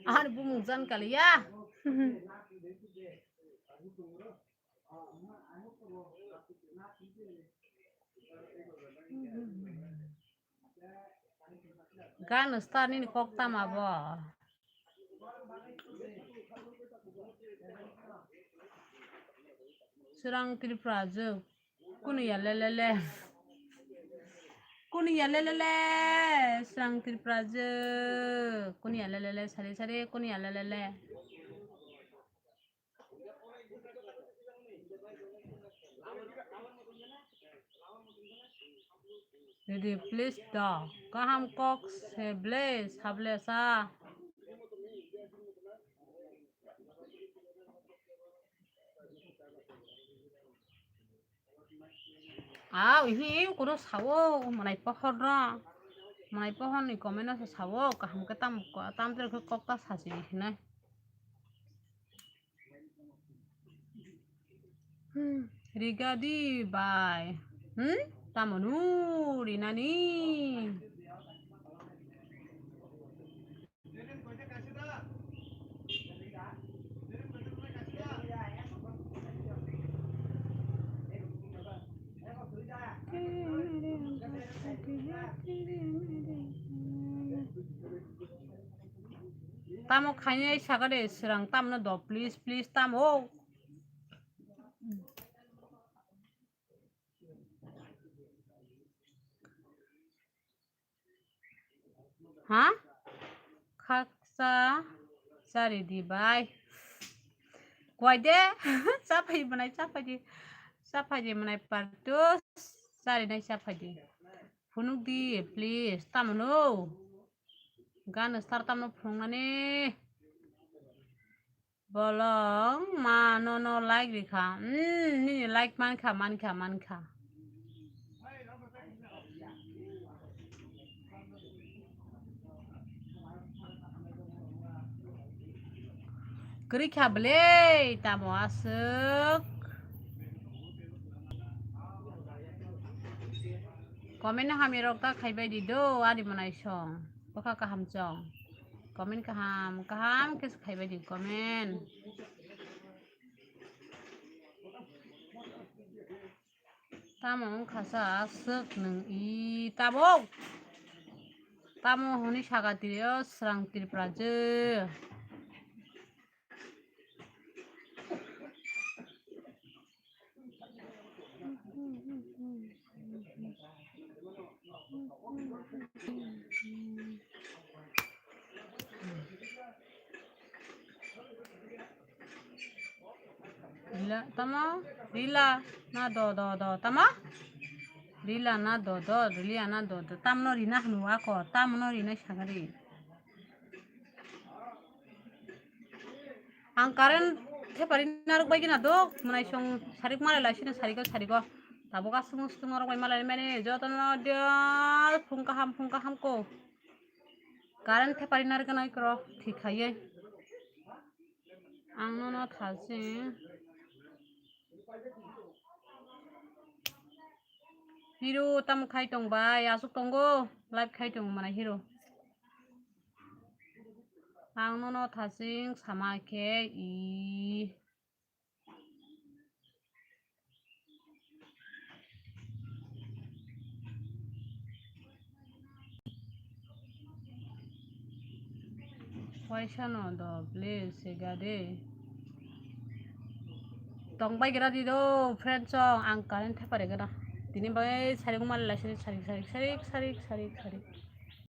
Ar bumung jan kaliya. Gan star nini kok tama bo. Srang Tripura jwk. Kunu ya lelele. Kunu ya lelele. Srang Tripura jwk. Kunu ya lelele. Sari sari kunu ya lelele. Ready, please, da. Kaham kok se ble, sable sa. Aw, ihi, kuro sawo, manai pohor no. Manai pohor ni comment no se sawo, kaham ke tam, tam tere khe kok ta sasi hinai. Hmm, Riga di bai. Hmm? Tamonu rinani. Tamo khainai saka de srang tamno do, please, please, tamo. Ha? Khaksa chari di bai. Kwai de? Chaphai manai, chaphai di. Chaphai di manai partu. Chari nai chaphai di. Phunuk di, please. Tamano. Gan star tamno phunuknani. Bolong ma nono like rikha. Hmm, nini like mankha, mankha, mankha. Kwrwi kha bwle, tamo aswk. Comment no hamya rok ta khaibai di do, ani mwnai song. Bwkha kaham chong. Comment kaham, kaham khe se khaibai di comment. Tamo wngkha sa aswk nwng i tabuk? Tamo hwnwi saka twi o srang Tripura je. Rila, tamo? Rila, na do, do, do, tamo? Rila, na do, do, Rila, na do, do, tamno rina hwnwi ako, tamno rina sagari. Ang current thepari narwk bai gina dok, mwnai song sarik malai lai sini sariko, sariko. Tabuk aswk swng norok bai malai mani, jotono dia phung kaham, phung kaham ko. Current thepari narwk gana ikro, thik khaiye. Ang nono thalsing. Hero tam khai tong bai, aswk tongo, live khai tong mwnai hero. Ang nono thasing sama khe i. Waisa no do, please, sega de. Tong bai gra di do, friend song, ang current thepare gana. Tini bai sarik mal lai sarik, sarik, sarik, sarik, sarik, sarik, sarik.